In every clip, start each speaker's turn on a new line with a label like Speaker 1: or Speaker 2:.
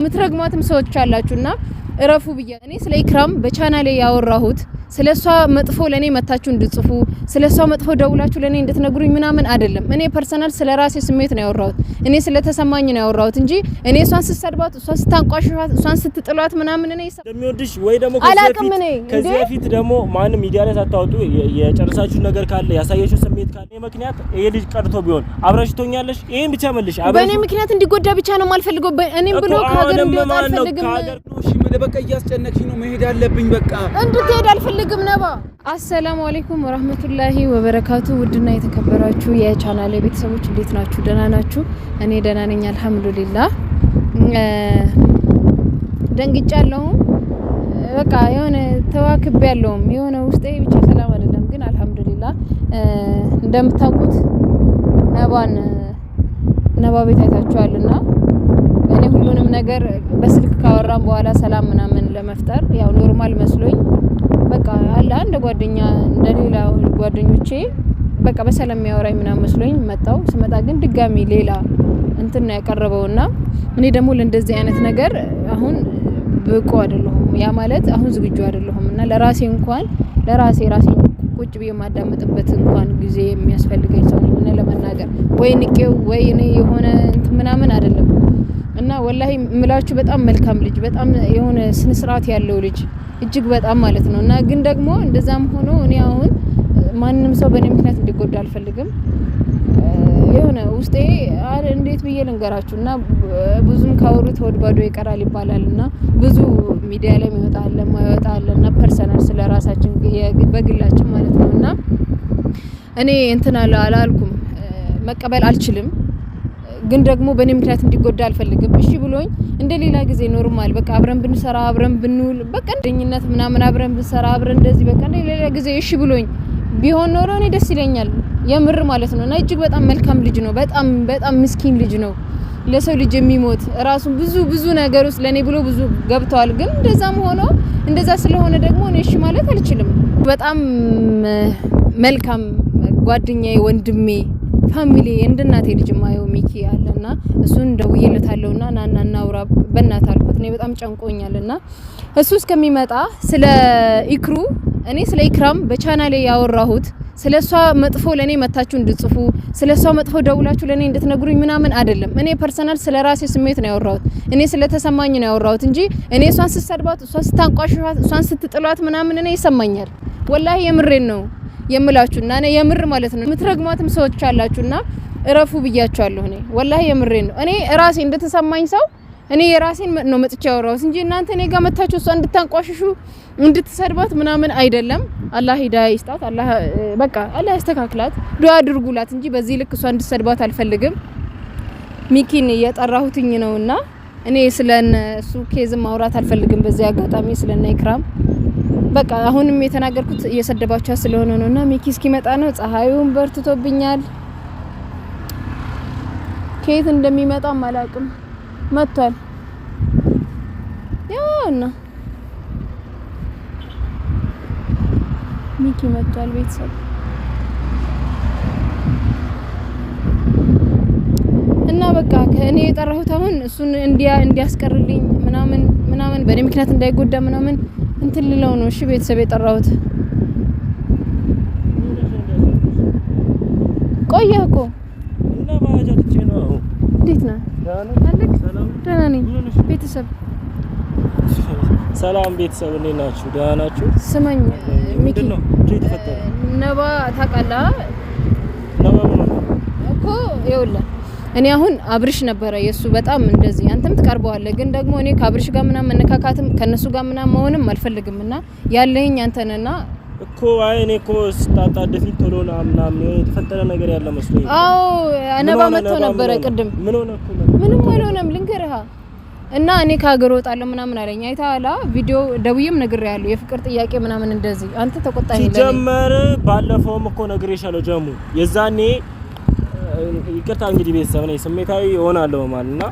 Speaker 1: የምትረግሟትም ሰዎች አላችሁና እረፉ ብያ። እኔ ስለ ኢክራም በቻናሌ ያወራሁት ስለ እሷ መጥፎ ለኔ መታችሁ እንድጽፉ ስለ እሷ መጥፎ ደውላችሁ ለኔ እንድትነግሩኝ ምናምን አይደለም። እኔ personal ስለ ራሴ ስሜት ነው ያወራሁት። እኔ ስለተሰማኝ ነው ያወራሁት እንጂ እኔ እሷን ስትሰድባት፣ እሷን ስታንቋሽሿት፣ እሷን ስትጥሏት ምናምን እኔ
Speaker 2: እንደሚወድሽ ወይ ደግሞ ከዚህ በፊት ደግሞ ማንም ሚዲያ ላይ ሳታወጡ የጨረሳችሁ ነገር ካለ ያሳየሽው ስሜት ካለ ምክንያት ይሄ ልጅ ቀርቶ ቢሆን አብረሽ ትሆኛለሽ። ይሄን ብቻ መልሽ።
Speaker 1: በእኔ ምክንያት እንዲጎዳ ብቻ ነው የማልፈልገው። እኔም ብሎ ከሀገር እንዲወጣ አልፈልግም።
Speaker 3: በቃ እያስጨነቅሽኝ ነው። መሄድ አለብኝ። በቃ
Speaker 1: እንድትሄድ አልፈልግም። ነባ አሰላሙ አለይኩም ወራህመቱላሂ ወበረካቱ። ውድና የተከበራችሁ የቻናሌ ቤተሰቦች እንዴት ናችሁ? ደህና ናችሁ? እኔ ደህና ነኝ አልሐምዱሊላህ። ደንግጫለሁም በቃ የሆነ ተዋክቤ ያለውም የሆነ ውስጤ ብቻ ሰላም አይደለም፣ ግን አልሐምዱሊላህ እንደምታውቁት ነባን ነባ ቤት አይታችኋልና እኔ ሁሉንም ነገር በስልክ ካወራን በኋላ ሰላም ምናምን ለመፍጠር ያው normal መስሎኝ በቃ አለ እንደ ጓደኛ እንደሌላ ጓደኞቼ በቃ በሰላም የሚያወራኝ ምናምን መስሎኝ መጣው። ስመጣ ግን ድጋሚ ሌላ እንትን ነው ያቀረበውና እኔ ደግሞ ለእንደዚህ አይነት ነገር አሁን ብቁ አይደለሁም። ያ ማለት አሁን ዝግጁ አይደለሁም እና ለራሴ እንኳን ለራሴ ራሴ ቁጭ ብዬ የማዳመጥበት እንኳን ጊዜ የሚያስፈልገኝ ሰው ነኝ እና ለመናገር ወይ ንቄው ወይ እኔ የሆነ እንትን ምናምን አይደለም እና ወላሂ ምላችሁ በጣም መልካም ልጅ፣ በጣም የሆነ ስነ ስርዓት ያለው ልጅ እጅግ በጣም ማለት ነው። እና ግን ደግሞ እንደዛም ሆኖ እኔ አሁን ማንም ሰው በእኔ ምክንያት እንዲጎዳ አልፈልግም። የሆነ ውስጤ እንዴት ብዬ ልንገራችሁ እና ብዙም ካወሩት ሆድ ባዶ ይቀራል ይባላል እና ብዙ ሚዲያ ላይ የሚወጣ አለ የማይወጣ አለ እና personal ስለ ራሳችን በግላችን ማለት ነው እና እኔ እንትን አላልኩም መቀበል አልችልም ግን ደግሞ በእኔ ምክንያት እንዲጎዳ አልፈልግም። እሺ ብሎኝ እንደ ሌላ ጊዜ normal በቃ አብረን ብንሰራ አብረን ብንውል በቃ ጓደኝነት ምናምን አብረን ብንሰራ አብረን እንደዚህ በቃ እንደ ሌላ ጊዜ እሺ ብሎኝ ቢሆን ኖሮ እኔ ደስ ይለኛል፣ የምር ማለት ነው። እና እጅግ በጣም መልካም ልጅ ነው። በጣም በጣም ምስኪን ልጅ ነው። ለሰው ልጅ የሚሞት ራሱን ብዙ ብዙ ነገር ውስጥ ለኔ ብሎ ብዙ ገብተዋል። ግን እንደዛም ሆኖ እንደዛ ስለሆነ ደግሞ እኔ እሺ ማለት አልችልም። በጣም መልካም ጓደኛዬ፣ ወንድሜ፣ family እንደ እናቴ ልጅ ማየው ሚኪ አለና እሱን ደውዬለታለሁና ናና እናውራ በእናት አልኩት። እኔ በጣም ጨንቆኛልና እሱ እስከሚመጣ ስለ ኢክሩ እኔ ስለ ኢክራም በቻናሌ ያወራሁት ስለ እሷ መጥፎ ለኔ መታችሁ እንድጽፉ ስለ እሷ መጥፎ ደውላችሁ ለኔ እንድትነግሩኝ ምናምን አይደለም። እኔ personal ስለ ራሴ ስሜት ነው ያወራሁት። እኔ ስለተሰማኝ ነው ያወራሁት እንጂ እኔ እሷን ስትሰድባት፣ እሷን ስታንቋሽሿት፣ እሷን ስትጥሏት ምናምን እኔ ይሰማኛል። ወላሂ የምሬን ነው የምላችሁና እኔ የምር ማለት ነው። የምትረግሟትም ሰዎች አላችሁና እረፉ ብያችኋለሁ። እኔ ወላሂ የምሬን ነው። እኔ ራሴ እንደተሰማኝ ሰው እኔ የራሴን ነው መጥቼ ያወራሁት እንጂ እናንተ እኔ ጋር መታችሁ እሷ እንድታንቋሽሹ እንድትሰድባት ምናምን አይደለም። አላህ ሂዳያ ይስጣት። አላህ በቃ አላህ ያስተካክላት። ዱአ አድርጉላት እንጂ በዚህ ልክ እሷ እንድትሰድባት አልፈልግም። ሚኪን እየጠራሁትኝ ነውና እኔ ስለነ እሱ case ማውራት አልፈልግም። በዚህ አጋጣሚ ስለነ ኢክራም በቃ አሁንም የተናገርኩት እየሰደባቸው ስለሆነ ነውና ሚኪ እስኪመጣ ነው። ፀሐዩን በርትቶብኛል። ከየት እንደሚመጣም አላውቅም። መጥቷል። ያውና ሚኪ መጥቷል። ቤተሰብ እና በቃ ከእኔ የጠራሁት አሁን እሱን እንዲያስቀርልኝ ምናምን ምናምን በእኔ ምክንያት እንዳይጎዳ ምናምን እንትን ልለው ነው። እሺ ቤተሰብ የጠራሁት ቆየህ እኮ እንዴት ነህ? ደህና ነኝ። ቤተሰብ
Speaker 2: ሰላም ቤተሰብ እንዴት ናችሁ? ደህና ናችሁ?
Speaker 1: ስማኝ ሚኪ፣ ነባ ታውቃለህ እኮ ይኸውልህ፣ እኔ አሁን አብርሽ ነበረ የእሱ በጣም እንደዚህ አንተም ትቀርበዋለህ፣ ግን ደግሞ እኔ ከአብርሽ ጋር ምናምን መነካካትም ከእነሱ ጋር ምናምን መሆንም አልፈልግም እና ያለኸኝ አንተ ነህና
Speaker 2: እኮ አይ እኔ እኮ ስታጣድፊ ቶሎ ና ምናምን የሆነ የተፈጠረ ነገር ያለ መስሎኝ።
Speaker 1: አዎ ነባ መጥቶ ነበረ ቅድም።
Speaker 2: ምን ሆነ እኮ
Speaker 1: ምንም አልሆነም ልንገርህ እና እኔ ከሀገር እወጣለሁ ምናምን አለኝ። አይተሃል ቪዲዮ ደውዬም ነግሬሃለሁ። የፍቅር ጥያቄ ምናምን እንደዚህ አንተ ተቆጣኝ።
Speaker 2: ሲጀመር ባለፈውም እኮ ነግሬሻለሁ ጀሙ የዛኔ ይቅርታ እንግዲህ ቤተሰብ ነኝ ስሜታዊ እሆናለሁ ማለት እና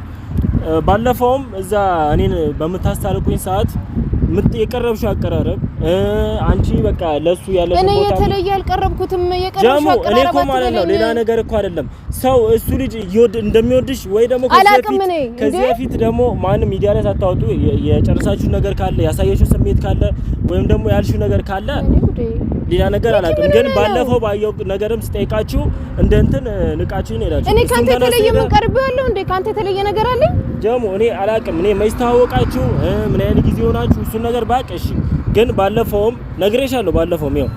Speaker 2: ባለፈውም እዛ እኔን በምታስታርቁኝ ሰዓት የቀረብሽው አቀራረብ አንቺ በቃ ለሱ ያለሽ
Speaker 1: እኔ የተለየ አልቀረብኩትም። የቀረብሽው አቀራረብ
Speaker 2: እኔ እኮ ማለት ነው ሌላ ነገር እኮ አይደለም። ሰው እሱ ልጅ እንደሚወድሽ ወይ ደግሞ ከዚህ በፊት ደግሞ ማንም ሚዲያ ላይ ሳታወጡ የጨረሳችሁ ነገር ካለ ያሳየሽው ስሜት ካለ ወይም ደግሞ ያልሽው ነገር ካለ ሌላ ነገር አላውቅም። ግን ባለፈው ባየው ነገርም ስጠይቃችሁ እንደ እንትን ንቃችሁ ነው ሄዳችሁ።
Speaker 1: እኔ ካንተ የተለየ ምን ቀርቤው ያለው እንዴ? ካንተ የተለየ ነገር አለኝ
Speaker 2: ጀሙ? እኔ አላውቅም። እኔ መች ታወቃችሁ፣ ምን ያህል ጊዜ ሆናችሁ እሱን ነገር ባቅ። እሺ፣ ግን ባለፈውም ነግሬሻለሁ። ባለፈውም ይኸው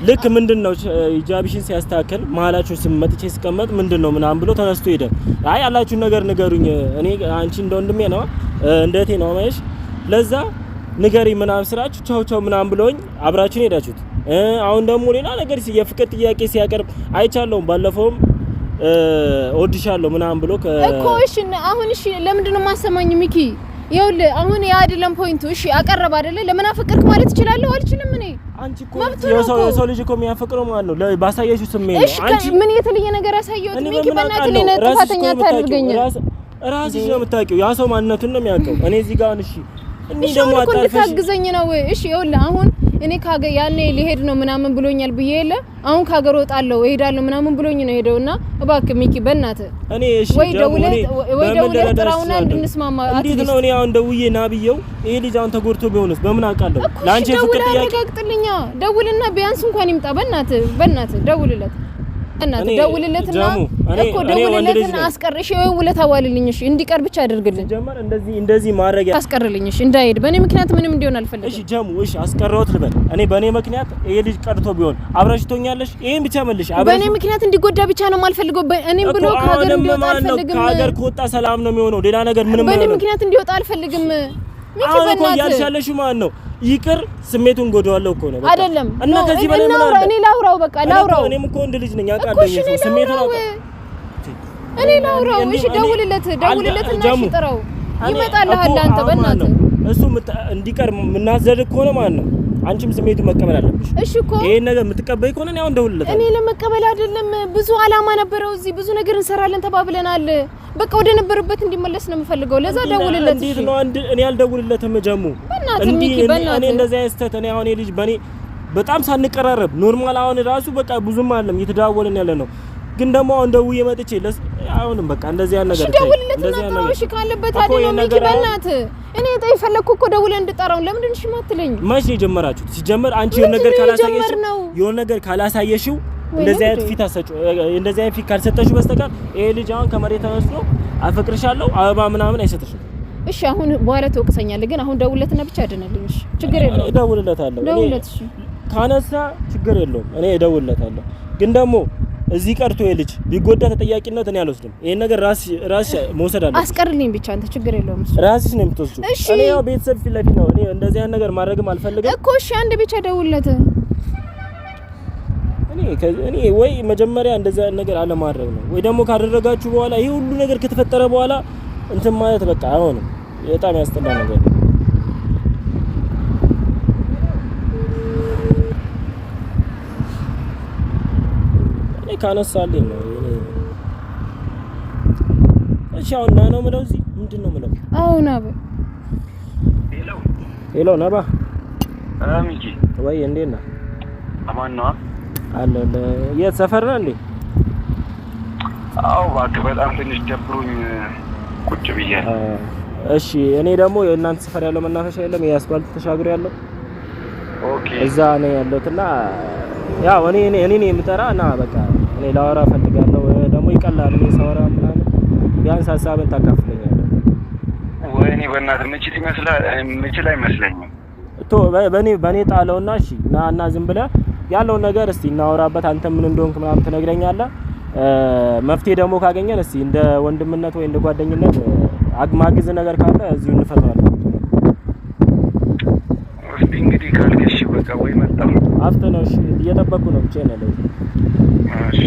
Speaker 2: ልክ ምንድነው ሂጃብሽን ሲያስተካክል መሀላችሁ ስመጥቼ ስቀመጥ ምንድነው ምናምን ብሎ ተነስቶ ሄደ። አይ ያላችሁን ነገር ንገሩኝ፣ እኔ አንቺ እንደ ወንድሜ ነው እንደ እህቴ ነው ማየሽ፣ ለዛ ንገሪ ምናምን ስራችሁ ቻው ቻው ምናምን ብሎኝ አብራችሁን ሄዳችሁት። አሁን ደግሞ ሌላ ነገር የፍቅር ጥያቄ ሲያቀርብ አይቻለሁም። ባለፈውም እወድሻለሁ ምናምን ብሎ
Speaker 1: እኮ እሺ፣ አሁን እሺ፣ ለምንድን ነው የማሰማኝ ሚኪ? ይኸውልህ አሁን ያ አይደለም point ኡ። እሺ አቀረብ አይደለ? ለምን አፈቅርክ ማለት እችላለሁ? አልችልም። እኔ
Speaker 2: አንቺ እኮ የሰው ልጅ እኮ የሚያፈቅረው ማለት ነው ባሳየሽው ስሜት ነው።
Speaker 1: አንቺ ምን የተለየ ነገር ያሳየሁት ሚኪ? በእናትህ እኔን ጥፋተኛ አታድርገኝ።
Speaker 2: ራስሽ ነው የምታውቂው። ያ ሰው ማንነቱን ነው የሚያውቀው። እኔ እዚህ ጋር እሺ፣
Speaker 1: እኔ ደግሞ እንድታግዘኝ ነው። እሺ ይኸውልህ አሁን እኔ ካገ ያኔ ሊሄድ ነው ምናምን ብሎኛል ብዬ የለ አሁን ካገር ወጣለሁ እሄዳለሁ ምናምን ብሎኝ ነው ሄደውና፣ እባክህ ሚኪ በእናትህ
Speaker 2: እኔ እሺ
Speaker 1: ወይ ደውለህ ወይ ደውለህ ጥራውና እንድንስማማ።
Speaker 2: እንዴት ነው እኔ አሁን ደውዬ ና ብዬው ይሄ ልጅ አሁን ተጎድቶ ቢሆንስ በምን አውቃለሁ?
Speaker 1: ለአንቺ የፍቅር ጥያቄ አረጋግጥልኛ። ደውልና ቢያንስ እንኳን ይምጣ። በእናትህ በእናትህ ደውልለት እናት ደውልለትና እኮ ደውልለትና አስቀርሽ ወይ ውለታ ዋልልኝ። እሺ እንዲቀር ብቻ አድርግልኝ።
Speaker 2: ጀመር እንደዚህ እንደዚህ ማድረግ
Speaker 1: አስቀርልኝ። እሺ እንዳይሄድ በእኔ ምክንያት ምንም እንዲሆን አልፈልግም።
Speaker 2: እሺ ጀሙ፣ እሺ አስቀረውት ልበል። እኔ በእኔ ምክንያት ይሄ ልጅ ቀርቶ ቢሆን አብረሽ ትሆኛለሽ። ይሄን ብቻ መልሽ።
Speaker 1: በእኔ ምክንያት እንዲጎዳ ብቻ ነው የማልፈልገው። እኔም ብሎ ከሀገር እንዲወጣ አልፈልግም።
Speaker 2: ከሀገር ከወጣ ሰላም ነው የሚሆነው። ሌላ ነገር ምንም
Speaker 1: በእኔ ምክንያት እንዲወጣ አልፈልግም።
Speaker 2: ሚኪ በእናትህ እያልሽ ያለሽው ማለት ነው ይቅር ስሜቱን ጎዳዋለሁ እኮ ነው
Speaker 1: አይደለም።
Speaker 2: እና ከዚህ በላይ ምን አለ?
Speaker 1: እኔ ላውራው፣ በቃ ላውራው።
Speaker 2: እኔም እኮ ወንድ ልጅ ነኝ አውቃለሁ። ስሜቱን
Speaker 1: እኔ ላውራው። እሺ ደውልለት፣ ደውልለትና እሺ ጥራው፣ ይመጣልሃል። አንተ በእናትህ
Speaker 2: እሱ እንዲቀር የምናዘልቅ ከሆነ ማለት ነው አንቺም ስሜቱን መቀበል አለብሽ።
Speaker 1: እሺ እኮ
Speaker 2: ይሄን ነገር የምትቀበይ ከሆነ እኔ አሁን ደውልለታለሁ።
Speaker 1: እኔ ለመቀበል አይደለም፣ ብዙ አላማ ነበረው እዚህ ብዙ ነገር እንሰራለን ተባብለናል። በቃ ወደ ነበረበት እንዲመለስ ነው የምፈልገው። ለዛ ደውልለት።
Speaker 2: እንዴት ነው አንድ እኔ አልደውልለትም። ጀሙ
Speaker 1: በእናትህ ሚኪ፣ በእናትህ
Speaker 2: እኔ እንደዚህ አይነት ስህተት እኔ አሁን የልጅ በእኔ በጣም ሳንቀራረብ normal አሁን ራሱ በቃ ብዙም አይደለም እየተደዋወልን ያለ ነው። ግን ደግሞ አሁን ደውዬ መጥቼ አሁንም በቃ እንደዚህ ያን ነገር
Speaker 1: እሺ፣ ደውልለት እና ጥራው። እሺ ካለበት አይደለም ሚኪ፣ በእናትህ እኔ የፈለኩ እኮ ደውለህ እንድጠራው ለምንድን እሺ የማትለኝ?
Speaker 2: መች ነው የጀመራችሁት? ሲጀመር አንቺ የሆነ ነገር ካላሳየሽው የሆነ ነገር ካላሳየሽው እንደዚህ አይነት ፊት አሰጪው እንደዚህ አይነት ፊት ካልሰጠሽው በስተቀር ይሄ ልጅ አሁን ከመሬት ተነስቶ አፈቅርሻለሁ አበባ ምናምን አይሰጥሽም።
Speaker 1: እሺ አሁን በኋላ ትወቅሰኛለህ፣ ግን አሁን ደውለትና ብቻ አድንልኝ። እሺ ችግር የለውም
Speaker 2: እደውልለታለሁ።
Speaker 1: ደውልለት። እሺ
Speaker 2: ካነሳ ችግር የለውም እኔ እደውልለታለሁ። ግን ደግሞ እዚህ ቀርቶ ይሄ ልጅ ቢጎዳ ተጠያቂነት እኔ አልወስድም። ይሄን ነገር ራስሽ መውሰድ አለብሽ።
Speaker 1: አስቀርልኝ ብቻ አንተ፣ ችግር የለውም እሱ
Speaker 2: ራስሽ ነው የምትወስጂው። እኔ ያው ቤተሰብ ፊት ለፊት ነው እኔ እንደዚህ አይነት ነገር ማድረግም አልፈልግም
Speaker 1: እኮ። እሺ አንድ ብቻ ደውልለት።
Speaker 2: እኔ ወይ መጀመሪያ እንደዚህ አይነት ነገር አለማድረግ ነው ወይ ደግሞ ካደረጋችሁ በኋላ ይሄ ሁሉ ነገር ከተፈጠረ በኋላ እንትን ማለት በቃ አይሆንም። በጣም ያስጠላ ነገር ነው። እኔ ካነሳልኝ ነው እኔ። እሺ አሁን ና ነው የምለው። እዚህ ምንድን ነው የምለው?
Speaker 1: አዎ ና በል።
Speaker 2: Hello ነባ
Speaker 4: ሚኪ
Speaker 2: ወይ እንዴት ነህ?
Speaker 4: አማን ነዋ።
Speaker 2: አለ የት ሰፈር ነህ እንዴ?
Speaker 4: አዎ እባክህ በጣም ትንሽ ደብሮኝ ቁጭ ብያለሁ።
Speaker 2: እሺ እኔ ደግሞ የእናንተ ሰፈር ያለው መናፈሻ የለም የአስፋልት ተሻግሮ ያለው
Speaker 4: Okay፣
Speaker 2: እዛ ነው ያለሁት እና ያው እኔ እኔ እኔ የምጠራ እና በቃ እኔ ላወራ እፈልጋለሁ። ደግሞ ይቀላል እኔ ሳወራ ምናምን ቢያንስ ሀሳብን ታካፍለኛለህ።
Speaker 4: ወይኔ በእናትህ ምችል ይመስላል ምችል አይመስለኝም።
Speaker 2: ቶ በኔ ጣለውና እሺ ና እና ዝም ብለህ ያለውን ነገር እስቲ እናወራበት። አንተ ምን እንደሆንክ ምናምን ትነግረኛለህ። መፍትሄ ደግሞ ካገኘን እስቲ እንደ ወንድምነት ወይ እንደ ጓደኝነት አግማግዝ ነገር ካለ እዚሁ እንፈታዋለን።
Speaker 4: እስቲ እንግዲህ ካልክ እሺ በቃ ወይ መጣሁ።
Speaker 2: አፍጥነው እሺ፣ እየጠበቅኩ ነው። ብቻዬን ያለሁት።
Speaker 4: እሺ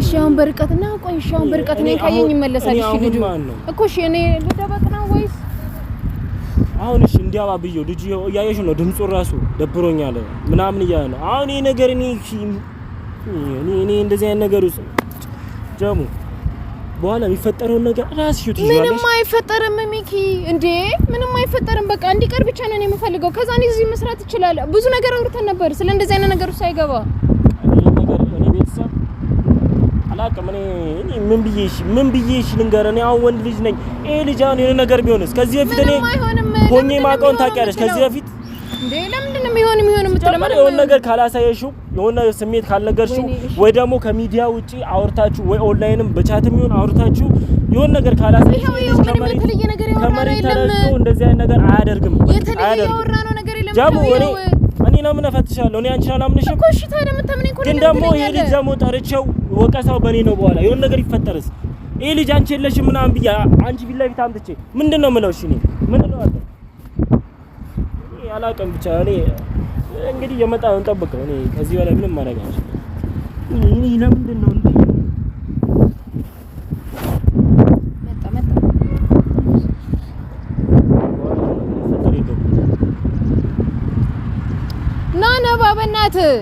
Speaker 1: እሺ አሁን በርቀት እና ቆይ፣ እሺ አሁን በርቀት እኔን ካየኝ ይመለሳል። እሺ ልጁ እኮ እሺ እኔ ልደበቅ ነው ወይስ
Speaker 2: አሁን? እሺ እንዲያባብየው ልጁ እያየሽ ነው፣ ድምፁ ራሱ ደብሮኛል ምናምን እያለ ነው። አሁን ይሄ ነገር እኔ እኔ እንደዚህ አይነት ነገር ውስጥ ጀሙ በኋላ የሚፈጠረውን ነገር ራስሽ ትይዋለሽ።
Speaker 1: ምንም አይፈጠርም ሚኪ፣ እንዴ ምንም አይፈጠርም። በቃ እንዲቀር ብቻ ነው የምፈልገው። ከዛ እኔ እዚህ መስራት እችላለሁ። ብዙ ነገር አውርተን ነበር ስለ እንደዚህ አይነት ነገር ሳይገባ
Speaker 2: ነገር እኔ ቤተሰብ አላውቅም። እኔ ምን ብዬሽ ልንገር? እኔ አሁን ወንድ ልጅ ነኝ። ይሄ ልጅ አሁን የሆነ ነገር ቢሆንስ? ከዚህ በፊት እኔ ሆኜ ማውቀውን ታውቂያለሽ። ከዚህ በፊት
Speaker 1: እንዴ ለምንድን ነው የሚሆን የምትለው?
Speaker 2: የሆነ ነገር ካላሳየሽው፣ የሆነ ስሜት ካልነገርሽው፣ ወይ ደግሞ ከሚዲያ ውጪ አውርታችሁ ወይ ኦንላይንም በ chat ም ይሁን አውርታችሁ የሆነ ነገር ካላሳየሽው
Speaker 1: ምንም የተለየ ነገር ያወራነው የለም።
Speaker 2: እንደዚህ አይነት ነገር አያደርግም።
Speaker 1: የተለየ ያወራነው ነገር የለም።
Speaker 2: እኔ ለምን እፈትሻለሁ? እኔ አንቺን አላምንሽም
Speaker 1: እኮ። እሺ ታዲያ የምታምነኝ ከሆነ
Speaker 2: ግን ደግሞ ይሄ ልጅ ደግሞ ጠርቼው ወቀሳው በእኔ ነው። በኋላ የሆነ ነገር ይፈጠርስ? ይሄ ልጅ አንቺ የለሽም ምናምን ብዬ አንቺ ፊት ለፊት አምጥቼ ምንድን ነው የምለው? እሺ እኔ ምን እለዋለሁ? አላውቅም። ብቻ እኔ እንግዲህ የመጣ ነው እንጠብቀው። እኔ ከዚህ በላይ ምንም ማድረግ አልችልም። እኔ ለምንድን ነው እንዴ
Speaker 1: መጣ መጣ ና ነባ በእናትህ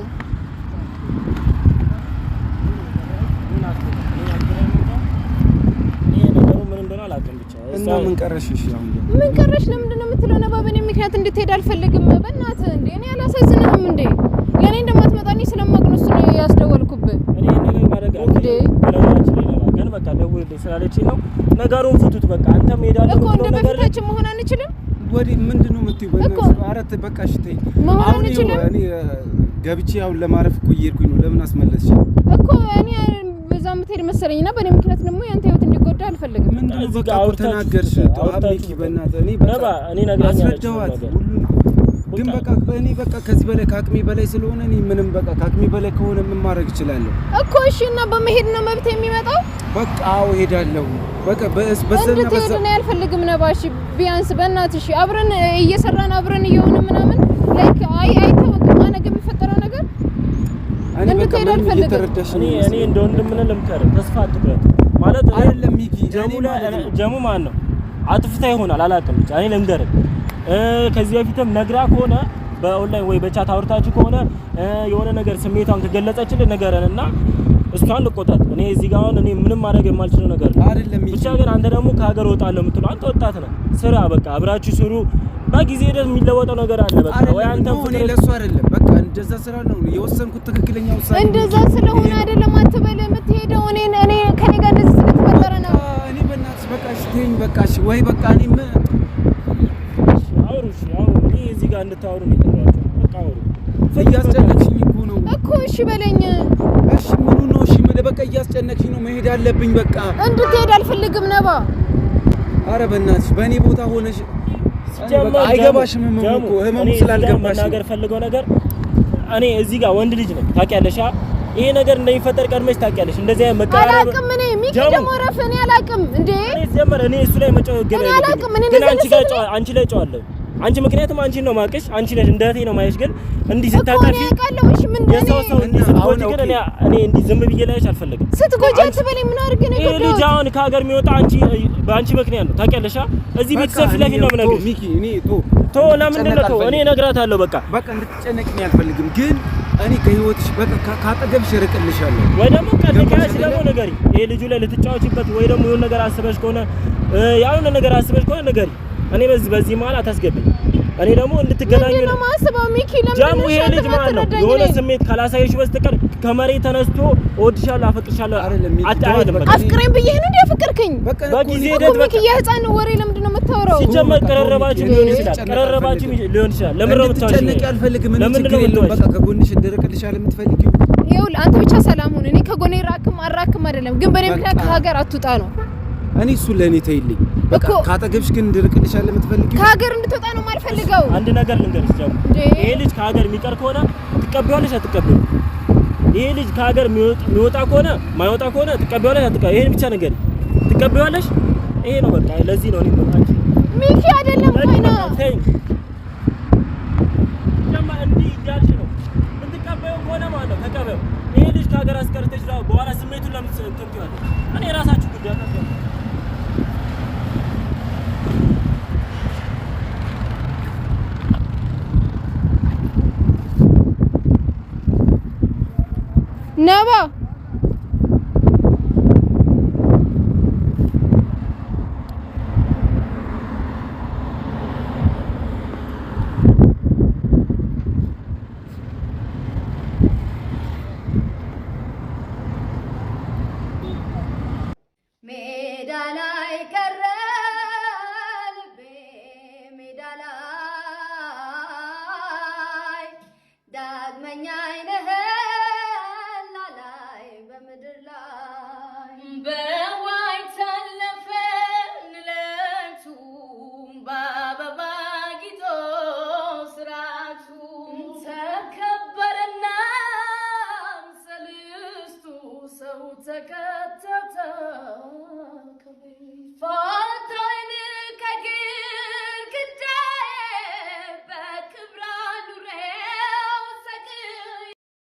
Speaker 3: እና ምን ቀረሽ? እሺ አሁን
Speaker 1: ምን ቀረሽ? ለምንድን ነው የምትለው? ነባ በእኔ ምክንያት እንድትሄድ አልፈልግም። በእናትህ እንዴ እኔ አላሳዝንህም እንዴ? ለእኔ እንደማትመጣ እኔ ስለማውቅ ነው እሱን ያስደወልኩብህ።
Speaker 2: እኔ ነገር ማድረግ
Speaker 1: እንዴ
Speaker 2: ግን በቃ ደውልልኝ ስላለችኝ ነው። ነገሩን ፍቱት በቃ። አንተም ሄዳለሁ
Speaker 1: እኮ እንደ በፊታችን መሆን አንችልም።
Speaker 3: ወዲ ምንድን ነው የምትይው? በእናትህ ኧረ በቃ እሺ ተይ።
Speaker 1: መሆን አንችልም።
Speaker 3: እኔ ገብቼ አሁን ለማረፍ እኮ እየሄድኩኝ ነው። ለምን አስመለስሽ
Speaker 1: እኮ? እኔ በዛ የምትሄድ መሰለኝና በእኔ ምክንያት ደግሞ ያንተ ህይወት እንዲጎዳ አልፈልግም።
Speaker 3: ምንድነው በቃ ተናገርሽ። አብቂ በእናትህ። እኔ በቃ
Speaker 2: እኔ
Speaker 3: አስረዳኋት ሁሉን ግን በቃ እኔ በቃ ከዚህ በላይ ከአቅሜ በላይ ስለሆነ እኔ ምንም በቃ ከአቅሜ በላይ ከሆነ ምን ማድረግ እችላለሁ
Speaker 1: እኮ? እሺ እና በመሄድ ነው መብት የሚመጣው?
Speaker 3: በቃ አዎ እሄዳለሁ። በቃ በዛ
Speaker 1: እንድትሄድ እኔ አልፈልግም። ነባ እሺ ቢያንስ በእናትሽ አብረን እየሰራን አብረን እየሆነ ምናምን like አይ አይታወቅም ነገ የሚፈጠረው ነገር እንድትሄድ አልፈልግም።
Speaker 2: እኔ እንደ ወንድም ነህ ልምከርህ፣ ተስፋ አትቁረጥ ማለት
Speaker 3: አይደለም ሚኪ።
Speaker 2: ጀሙ ማን ነው አጥፍታ ይሆናል አላውቅም። ብቻ እኔ ልንገርህ ከዚህ በፊትም ነግራ ከሆነ በኦንላይን ወይ በ chat አውርታችሁ ከሆነ የሆነ ነገር ስሜቷን ከገለጸችልህ ንገረን እና እሷን ልቆጣት። እኔ እዚህ ጋር አሁን እኔ ምንም ማድረግ የማልችለው ነገር
Speaker 3: አይደለም።
Speaker 2: ብቻ ግን አንተ ደግሞ ከሀገር እወጣለሁ የምትለው አንተ ወጣት ነህ፣ ስራ በቃ አብራችሁ ስሩ። በጊዜ ሂደት የሚለወጠው ነገር አለ። በቃ ወይ አንተ
Speaker 3: እኔ ለእሱ አይደለም በቃ እንደዛ ስራ ነው የወሰንኩት ትክክለኛ ውሳኔ
Speaker 1: እንደዛ ስለሆነ አይደለም አትበል። የምትሄደው እኔ እኔ ከኔ ጋር እንደዚህ ስለተፈጠረ ነው።
Speaker 3: እኔ በእናትሽ በቃ እሺ ተይኝ በቃ እሺ ወይ በቃ እኔ
Speaker 2: አውሩ እሺ አውሩ። እኔ እዚህ ጋር እንድታወሩ ነው የጠራኋቸው። በቃ አውሩ።
Speaker 3: እያስጨነቅሽኝ እኮ ነው
Speaker 1: እኮ። እሺ በለኝ።
Speaker 3: እሺ ምኑ ነው እሺ የምልህ? በቃ እያስጨነቅሽኝ ነው። መሄድ አለብኝ በቃ።
Speaker 1: እንድትሄድ አልፈልግም ነባ።
Speaker 3: ኧረ በእናትሽ በእኔ ቦታ ሆነሽ አይገባሽም። ህመሙ እኮ ህመሙ ስላልገባሽ
Speaker 2: መናገር ፈልገው ነገር እኔ እዚህ ጋር ወንድ ልጅ ነኝ ታውቂያለሽ። ይሄ ነገር እንደሚፈጠር ቀድመሽ ታውቂያለሽ። እንደዚህ አይነት መቀራረብ
Speaker 1: አላውቅም። እኔ ሚኪ ደግሞ እረፍ። እኔ አላውቅም እንዴ
Speaker 2: እኔ ሲጀመር እኔ እሱ ላይ መጫወት ገበያ
Speaker 1: እኔ አላውቅም። እኔ
Speaker 2: ግን አንቺ ጋር አንቺ ላይ ጨዋለሁ። አንቺ ምክንያቱም አንቺን ነው የማውቅሽ። አንቺ ነሽ እንደ እህቴ ነው የማይሽ። ግን እንዲህ ስታጠፊ
Speaker 1: እሺ ምን
Speaker 2: የሰው ሰው እንዲህ ስትጎጂ ግን እኔ እንዲህ ዝም ብዬ ላይሽ አልፈልግም።
Speaker 1: ስትጎጂ አትበለኝ። ምን አድርጌ ነው
Speaker 2: ይሄ ልጅ አሁን ከሀገር የሚወጣ አንቺ በአንቺ ምክንያት ነው ታውቂያለሽ። እዚህ ቤተሰብ ፊት ለፊት ነው የምነግርሽ።
Speaker 3: ሚኪ እኔ
Speaker 2: ቶ ለምንድን ነው እኔ እነግራታለሁ። በቃ
Speaker 3: በቃ እንድትጨነቂ እኔ አልፈልግም። ግን እኔ ከህይወትሽ በቃ ካጠገብሽ እርቅልሻለሁ።
Speaker 2: ወይ ደግሞ ቀድቀሽ ደግሞ ንገሪ። ይሄ ልጁ ላይ ልትጫወቺበት ወይ ደግሞ የሆነ ነገር አስበሽ ከሆነ ያልሆነ ነገር አስበሽ ከሆነ ንገሪ። እኔ በዚህ መሀል አታስገብኝ። እኔ ደግሞ እንድትገናኙ
Speaker 1: ነው የማስበው። ሚኪ
Speaker 2: ለምን ይሄ ልጅ ማለት ነው የሆነ ስሜት ካላሳየሽ በስተቀር ከመሬት ተነስቶ እወድሻለሁ፣ አፈቅርሻለሁ አይደለም። በቃ
Speaker 1: አፍቅረኝ ብዬሽ ነው እንዴ አፈቅርከኝ?
Speaker 2: በጊዜ ሂደት
Speaker 1: ሚኪ የህፃን ወሬ ለምንድን ነው የምታወራው?
Speaker 2: ሲጀመር ቀረረባችሁ ሊሆን ይችላል፣ ቀረረባችሁ ሊሆን ይችላል። ለምን ነው የምታወራው?
Speaker 3: እንድትጨነቂ አልፈልግም። እኔ ችግር የለውም። በቃ ከጎንሽ እንደርቅልሻለሁ የምትፈልጊው
Speaker 1: ይኸውልህ፣ አንተ ብቻ ሰላም ሁን። እኔ ከጎኔ ራክም አራክም አይደለም፣ ግን በእኔ ምክንያት ከሀገር አትውጣ ነው።
Speaker 3: እኔ እሱ ለእኔ ተይልኝ በቃ ካጠገብሽ ግን እንድርቅልሻለሁ የምትፈልጊው
Speaker 1: ከሀገር እንድትወጣ ነው የማልፈልገው።
Speaker 2: አንድ ነገር ልንገርሽ ጃሙ፣ ይሄ ልጅ ከሀገር የሚቀር ከሆነ ትቀበያለሽ አትቀበይም? ይሄ ልጅ ከሀገር የሚወጣ ከሆነ የማይወጣ ከሆነ ትቀበያለሽ አትቀበይም? ይሄን ብቻ ንገሪኝ። ትቀበያለሽ? ይሄ ነው በቃ። ለዚህ ነው እኔ አንቺ
Speaker 1: ሚኪ አይደለም ቆይና
Speaker 2: ተይኝ ጀማ እንዲህ እያልሽ ነው የምትቀበይው ከሆነ ማለት ነው ተቀበይው። ይሄ ልጅ ከሀገር አስቀርተሽ በኋላ ስሜቱን ለምን እንትን ትይዋለሽ? እኔ የራሳችሁ ጉዳይ አታስገቡ።
Speaker 1: ነባ።